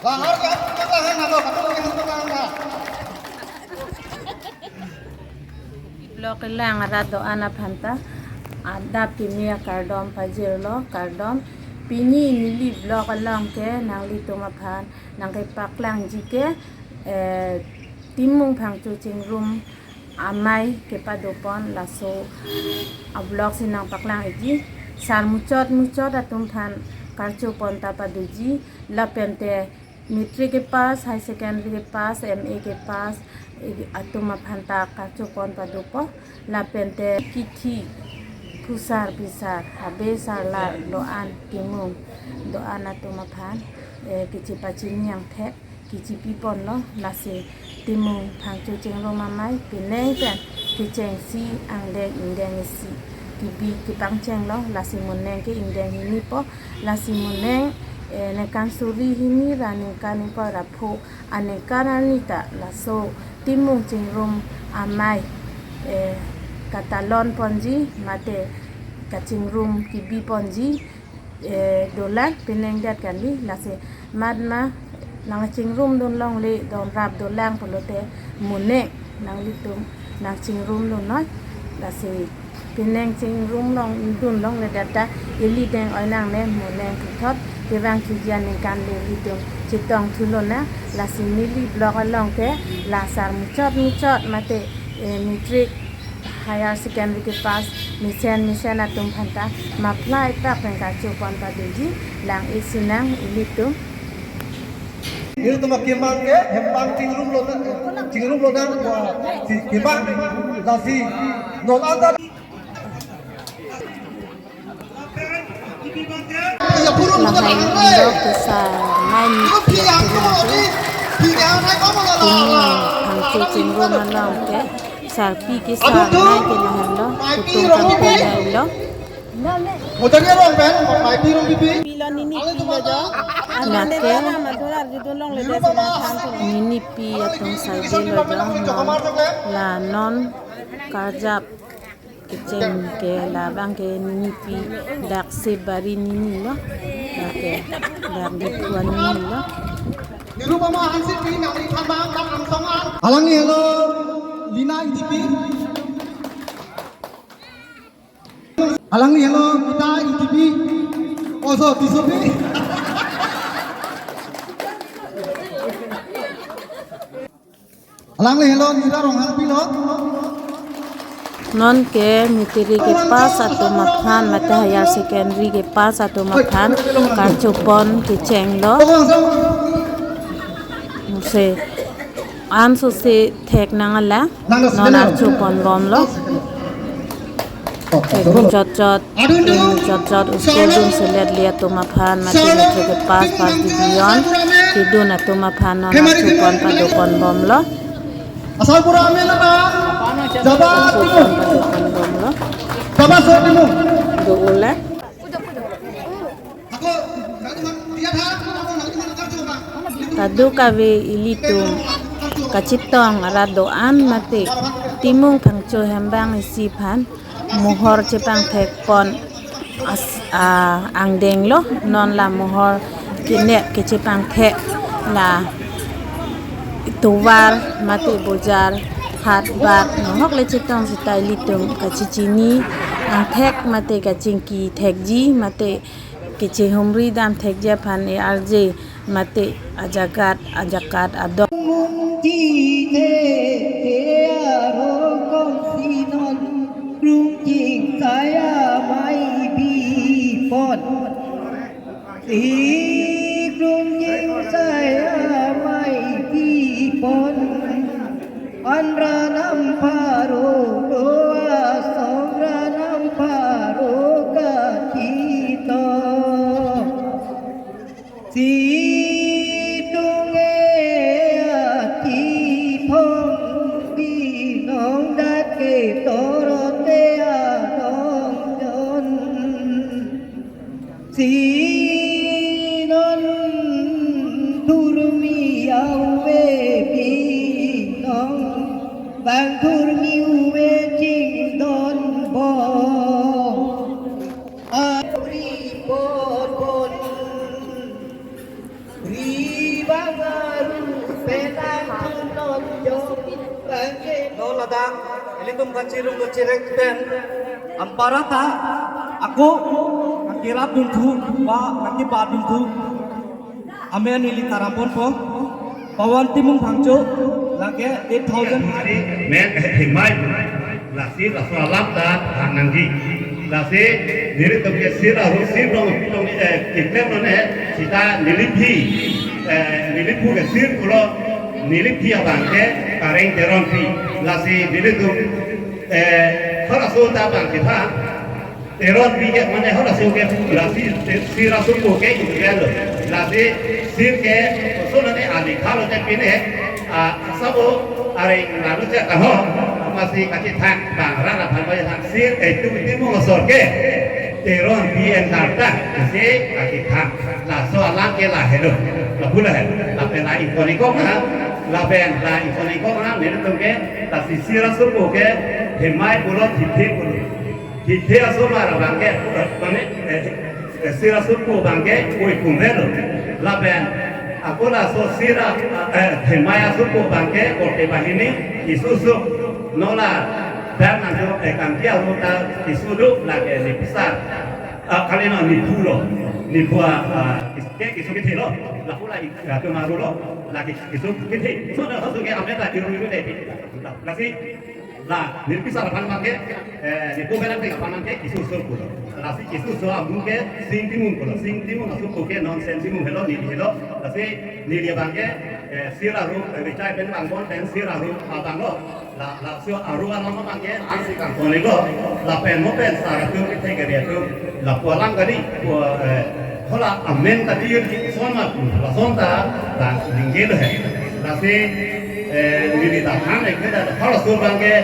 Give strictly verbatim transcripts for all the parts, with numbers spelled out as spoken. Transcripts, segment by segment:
Bahar ke hangpaklang hang, bahar ke hangpaklang hang. Block kelang arat do-an aphan ta adap kimi akardom pajirlo, kardom. Pini neli block along ke nanglitum aphan nangkepaklangji ke, eh, Timung Phangcho Chingrum amei kepadopon, laso a-block si nangpaklang-ikji. Sar muchot muchot atum aphan karchopon ta padoji, lapen te matric kepass, higher secondary kepass, M A kepass, eh, atum aphan ta karchopon padopo, lapen te kithi phusar phisar, habe sarlar do-an, Timung do-an atum aphan, eh, kechepachini angthek kechepiponlo, lasi Timung Phangcho Chingrum amei penang pen kechengsi angdeng ingdeng isi kebi kepangchenglo, lasi moneng ke ingdeng hinipo, lasi moneng, eh, ningkan suri hini ra ningkan ingkoi ra pho aningkan arni ta laso Timung Chingrum amei, eh, katalon ponji mate kachingrum kebi ponji, eh, dolang penang det kali, lasi mat ma nangchingrumdun longle, donrap dolang pulote moneng nanglitum nangchingrumdun noi, lasi penang chingrum long dun longledet ta ili deng oi nangne, moneng puthot kevang chujian ningkan le ilitum chetong thulonang, lasi neli block along ke la sar muchot muchot mate, eh, matric, higher secondary kepass mesen mesen atum aphan ta maplai tak pen karchopon padoji, lang-ik sinang ilitum. Ilitum akemang ke hempang chingrumlonang, chingrumlonang, wa, si kemang, lasi non anta. Lahai andok ke sar nai niphi atum ke Timung Phangcho Chingrum along ke sarpi ke sar nai ke lahenlo, kutung kangpung nailo. Modani arong pen, maipi rong pipi. Pilo ninipi lo jo. Lake ninipi atum saidelo jo, non la non karjap kecheng ke labang ke ninipi dak Sebari nini lo, lake dak Diphu anini lo. Nirupama Hansipi nangli thanbang dak Angsong an. Alangli helo Lina Ingtipi. Alangli helo Gita Ingtipi. Oso Tisopi. Alangli helo Nira Ronghangpi lo. Non ke matric kepass atum aphan mate higher secondary kepass atum aphan karchopon kechenglo. Muse anso se thek nang ala non archopon bomlo. Thek chot chot, chot chot school dun selet le atum aphan mate matric kepass, pass division kedun atum aphan non archopon padopon bomlo. Asal pura amen na, jaba Timung. Jaba so Timung. Do ule. Kadokave ilitum kachetong arat do-an mate Timung Phangcho hembang isi aphan mohor chepangthekpon as-, ah, angdeng lo, non la mohor kenep kechepangthek la tovar mate bojar hat bat nohok le chetong seta ilitum kachechini angthek mate kachingki thekji mate kechehumri dam thekji aphan e arje mate ajagat ajagat adok. Mungji the the aro kongsi non krung jing saya mai bipon. Si krung jing saya mai bipon. Anra nam pharo do asong ra nam pharo kachito. Situng e ati phong binong dat ke torote adong jon. Si non thurmi auve binong bang thurmi uve chingdon bom. Ari bor bon. Ri Baru pelang tunon jong bangke. Lo ladak, ilitum kachirung kachirek pen, ampara ta, ako, nangkerap dunthu, ba, nangkepa dunthu. Amen ili taram ponpo. Pawan Timung Phangcho, lake eight thousand. Men, eh, himai. Lasi laso alam ta than nangji. Lasi nelitum ke sir aru sir rong pitong, eh, keklem lo ne, sita neliphi, eh, neliphu ke sir pulo, neliphi abang ke Kareng Teronpi. Lasi nelitum, eh, halaso ta abang kethan Teronpi ke mane halaso ke lasi sir asopo ke itu ke lo. Lasi sir ke koson ne ali khalo te pine, ah, sabo areng lalu cek kaho, amatsi kachethang bang rara phan bai thang sir, eh, tu itu mo sor ke Teronpi en karta, si kachethang. Laso alam ke lahelo, lapu lahelo, lapen la ingkon ingkon ha, lapen la ingkon ingkon ha, nelitum ke, lasi sir asopo ke, himai pulo, thithe pulo. Thithe asomar abang ke, mane, eh, eh, sir asopo abang ke, oi kumvelo. Lapen, ako laso sir a, eh, himai asopo abang ke, korte banghini, keso so, nola, dan aso, eh, kangki aru ta, keso do, lake nepisar. Ah, kali na nephu lo, nephu a, ah, ke keso kethe lo, lapu la, ah, kemaru lo, lake keso kethe, so na so ke ameta iru iru de, lasi, la, nepisar aphan abang ke, eh, nephu belang te aphan abang ke, keso so pulo. Lasi keso so amu ke, Sing Timung pulo. Sing Timung asopo ke non Sen Timung helo, neli helo. Lasi neli abang ke, eh, sir aru, eh, vichai pen bang bon pen sir aru abang lo. La, laso aru alam abang ke, ansi kangkon lo. Lapen mo pen sar atum kethe kere atum. Lapu alam kali, pu, eh, hola amen kali yun ki son ma, lason ta, ta ningje lo he. Lasi, eh, neli ta than ek da, halaso abang ke,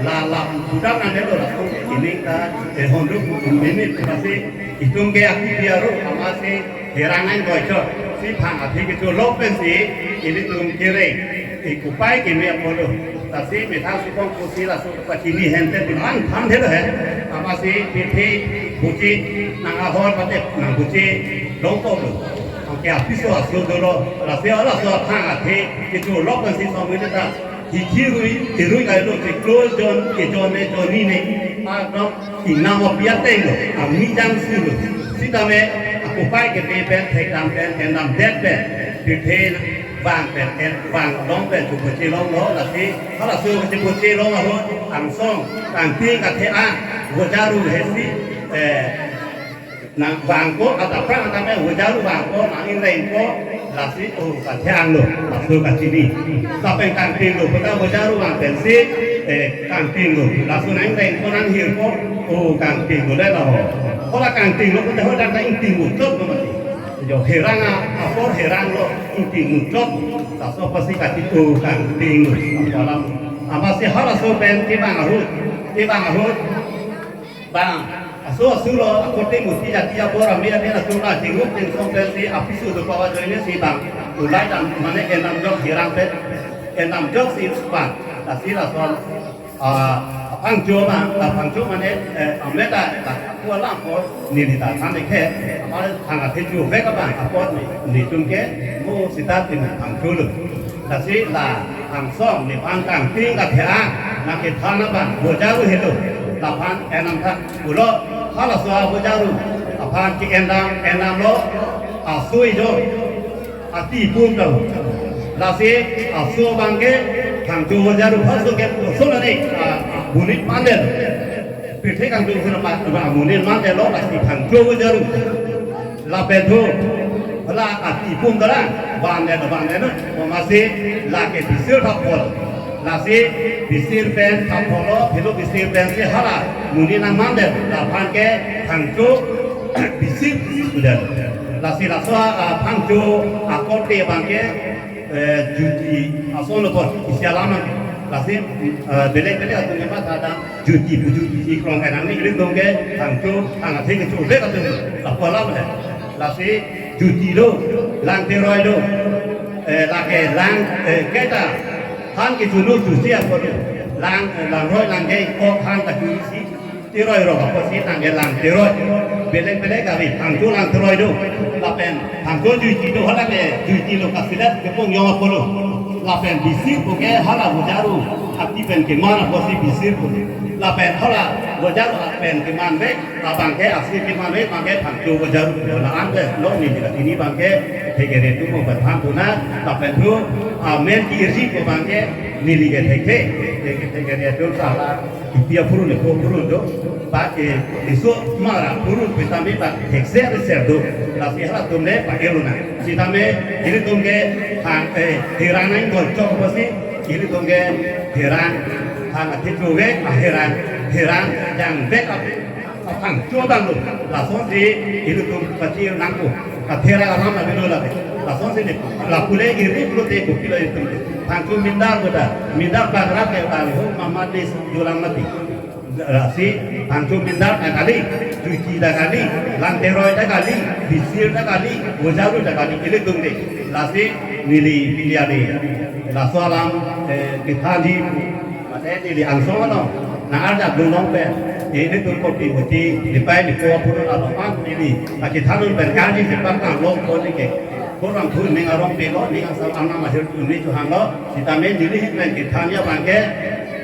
la, la, budam nang lo, laso ining ta, eh, honduk, ining, lasi, itum ke aki biaru, amatsi, herang nang koi chot, si phang athik kecho lok pensi, ilitum kere, ikupai keme apolo, lasi, methang sipong pusi laso, pachini hente pinang than thelo he. Amatsi pithi buchi nang ahor pate nang buchi dongkok lo. Angke apiso aso dolo. Lasi halaso aphang athe kecho lok pensi somoi ta. Hikhi rui, irui kai lo chiklo jon, kejon ne joni ne. Adong ingnam apiat teng lo. Ami jang su lo. Sitame akupai kepe pen, thekdam pen, endam det pen. Pirthe vang pen, en, vang long pen, chu buchi long lo, lasi, halaso chu buchi long ahut, angsong, kangting kathe-ang, vojaru hesi, eh, nang vangpo, atapra atame vojaru vangpo, nang ingrengpo, lasi, oh, kathe-ang lo, laso kachini. Lapen kangting lo, puta vojaru vang pensi, eh, kangting lo, laso nang ingrengpo, nang hirpo, oh, kangting lo le lo. Hola kangting lo, puta hola ta ingting lo, chot lo mati. Jo herang a, apor herang lo, ingting muchot, laso apotsi kati-o kangting lo, alam. Amatsi halaso pen kevang ahut, kevang ahut, bang, aso aso lo, akote muti jati apor, ami ami laso la, chinguk chingsong pensi, apiso do pawa joine si bang, ulai dam, mane enam jok herang pen, enam jok si bang, lasi laso, ah, aphangcho ma, aphangcho mane, eh, ameta, ta, ko alam ko, neli ta than ke, amar thang athe chu vek abang, apot ne, netum ke, mo sita tin phangcho lo. Lasi la, angsong, nephan kangting kathe-ang, nangkethan abang, vojaru helo, laphan enam tha, pulo, halaso vojaru, aphan ke-endam, endam lo, asui jo. Ati pum tau. Lasi aso abang ke, thangcho vojaru halaso ke, so la ne, ah, monit mandel. Pirthe kangtung sena pa, ba monit mandel lo, lasi thangcho vojaru. Lapen thu, la ati pum tara, mandel, mandel na, amatsi, lake bisir thapol. Lasi, bisir pen thapol lo, philo bisir pensi hala, monit nang mandel, laphan ke, thangcho, bisir, sudah. Lasi laso, ah, phangcho, ah, korte abang ke, eh, juti, ason lo pon, isi alam nang. Lasi, eh, belek belek atum ke mata ada, juti, pu juti, si krong kenang ni, ilitum ke, thangcho, thang athe kecho, bek atum, lapu alam le. Lasi, juti lo, lang teroi lo, eh, lake lang, eh, keta, han kecho lo, juti apa lo, lang, eh, langroi, lang ke, kok, han kecho isi, teroi rok apotsi nang ke lang teroi. Belek belek kave, Phangcho lang teroi do. Lapen Phangcho juiti do, hala ke juiti lo kasilat kepong yong apolo. Lapen bisir puke hala Bojaru ati pen keman apotsi bisir pu. Lapen hala Bojaru pen keman ve, labang ke asli keman ve, bang ke Phangcho Bojaru. La an ve lo ni dila ini bang ke thekere tu mo berthan tu na, lapen tu amen ki irji ko bang ke neli ke thekre, thekre thekre tu sala. Ipi apurun le ko purun do. Ba ke iso mara purun pe tame ba thekser ser do. Lasi halatum le pa elu na. Sitame ilitum ke hang, eh, Heran nang gol chok apotsi ilitum ke Heran hang athit lo ve, ah, Heran, Heran jang ve ap Phangcho abang lo. Lasonsi ilitum pachir nangpo. Kathera alam na bilo lake. Lasonsi ne lapu le iri pulote kopi lo ilitum. Phangcho mindar kota, mindar pagra ke kali ho mama des julang mati. Lasi Phangcho mindar ta kali, juiti ta kali, lang teroi ta kali, bisir ta kali, Bojaru ta kali, ilitum de. Lasi neli pilihan ni. Laso alam, eh, kita di mate neli angsong ano, nang arjap dun long pen, ilitum kopi muti, dipai dipo apurun along an neli, pachithanun pen kali sepak nang long pon ni ke. Kurang thun ning arong pelo, ning asal anam ahir tun ni chuhang lo, sitame neli hin pen kithan ya bang ke,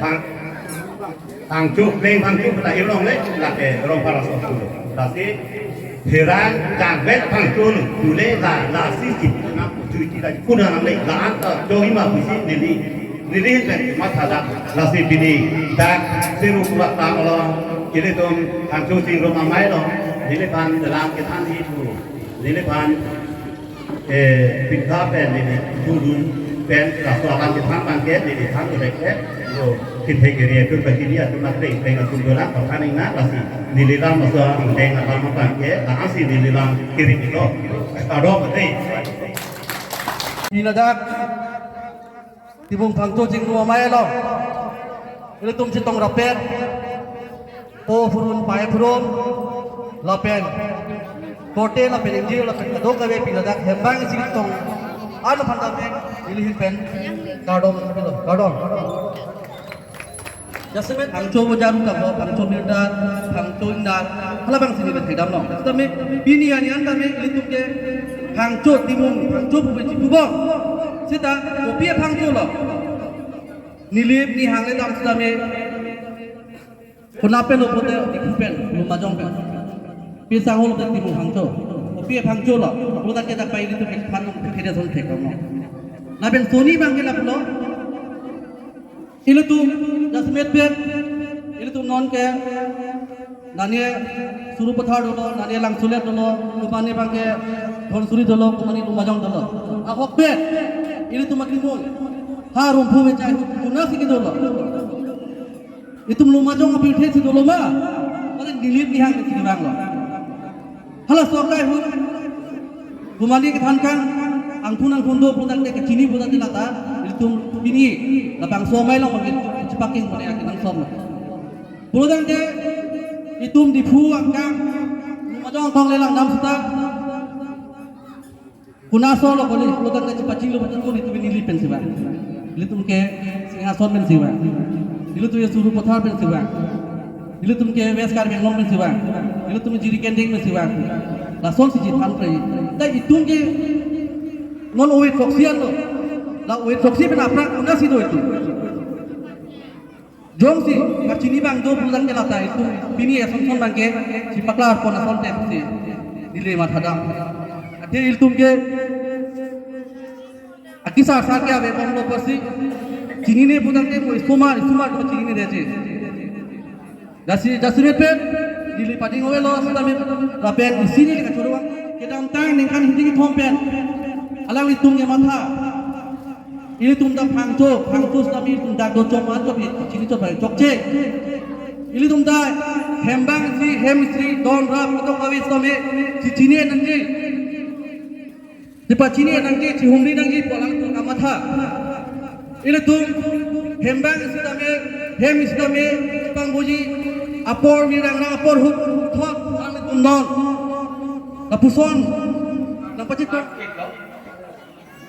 Phang, Phangcho, pleng Phangcho, kata ilong le, lake rong para so pulo. Lasi, Heran jang ve Phangcho lo, tule la, lasi si, na, juiti la, kuna nang le, la anta, jogi ma pusi, neli, neli hin pen, matha dak, lasi pini, dak, seru kuat tang lo, ilitum, Phangcho chingrum amei lo, neliphan, dalam kithan di pu, neliphan, eh, pintha pen neli dudun pen laso alam kethan bang ke neli than tu dek ke, yo, kithek area tu pachini atum na pleng pleng atum dolang pathan ing na lasi neli lam laso angdeng alam bang ke, lasi neli lam kiri kilo. Kado mate. Pini ladak Timung Phangcho chingrum amei lo. Ilitum chetong rapet. Po phurun, pai phurun. Lapen korte lapen ingjir lapen kadokave pini ladak hembang isi chetong. Ano aphan tame neli hin pen kardom pilo, kardom. Jasemet Phangcho Bojaru tanglo, Phangcho mindar, Phangcho ingnar, halabang si neli thekdam long. Sitame pini arni an tame ilitum ke Phangcho Timung, Phangcho pu pen chipubom. Sita kopi aphangcho lo. Nilip nihang le dam sitame. Konat pen lo pulote, Diphu pen, Lumbajong pen. Pi sang holo te Timung Phangcho. Kopi aphangcho lo. Pulote ke dak pai ilitum ke phan nong ke dia son thek lo. Lapen soni bang ke lapulo. Ilitum jasemet pen, ilitum non ke, nani Sarupathar dolo, nani Langsolet dolo, komane bang ke Dhansiri dolo, komane Lumbajong dolo. Ahok pen, ilitum akimung, ha Rumphu mechai, konatsi kedolo. Itum Lumbajong apirthe si dolo ma, mane nilip nihang si vanglo. Halaso akai ahut, komane kethan kang, angthun angthun do pulote kachini pulote lata, itum pini, labangso amei along mangin, chepakeng pone akin angsom. Pulote itum Diphu angkang, Lumbajong angkang le langdam sita. Konatso lo koni, pulote chepachilo pulote itum nilip pen si vang. Ilitum ke Singhason pen si vang. Ilitum ke Sarupathar pen si vang. Ilitum ke West Karbi Anglong pen si vang. Ilitum Jirikinding pen si vang. Lasonsi chethan pre. Ta itum ke non ove throksi anlo. La ove throksi pen aphrang konatsi do itum. Jongsi kachini bang do pulote lata itum pini asonson bang ke chepaklar pon asonte si neli mathadam. Athe ilitum ke akisar sar ke ave bomlo pusi chinine pulote mo isomar isomar ko chinine deji. Jasi, jasemet pen neli pading ove lo sitame lapen isi neli kachoro kedamtang ningkan hini kethom pen alanglitum ke matha. Ilitum ta Phangcho, Phangcho sitame ilitum ta do chom an chom chini chom bai chokche. Ilitum ta hembang isi, hem isi, don rap kadokave sitame chichini nangji. Chepachini nangji, chihumri nangji pu alangtum kamatha. Ilitum hembang isi tame, hem isi tame, pangboji apor, mirang rang apor ahut thot alanglitum non. Lapuson nangpachiklo.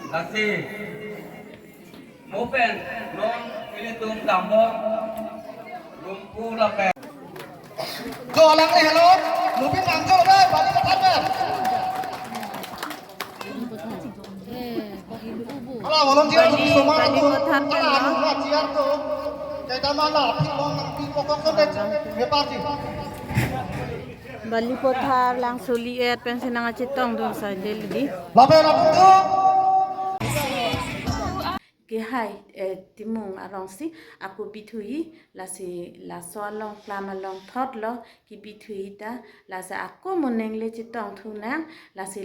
Lasi mo pen non ilitum dambom Rumphu lapen. Jo lang le, hello. Lupin Phangcho lo. Bali Pathan pen. Hala volunteer Bali, Soma Bali Pathan pen, hala no? Anu na chair to. Kaitama na phi long nang phi pokok so de. He party. Bali Pathar lang soli et pensi nangkachetongdun saide lidi. Lapen atum. Ke hai, eh, Timung arongsi ako bithui, lasi laso along klam along thotlo kibithui ta, lasi ako moning le chetongthu nang, lasi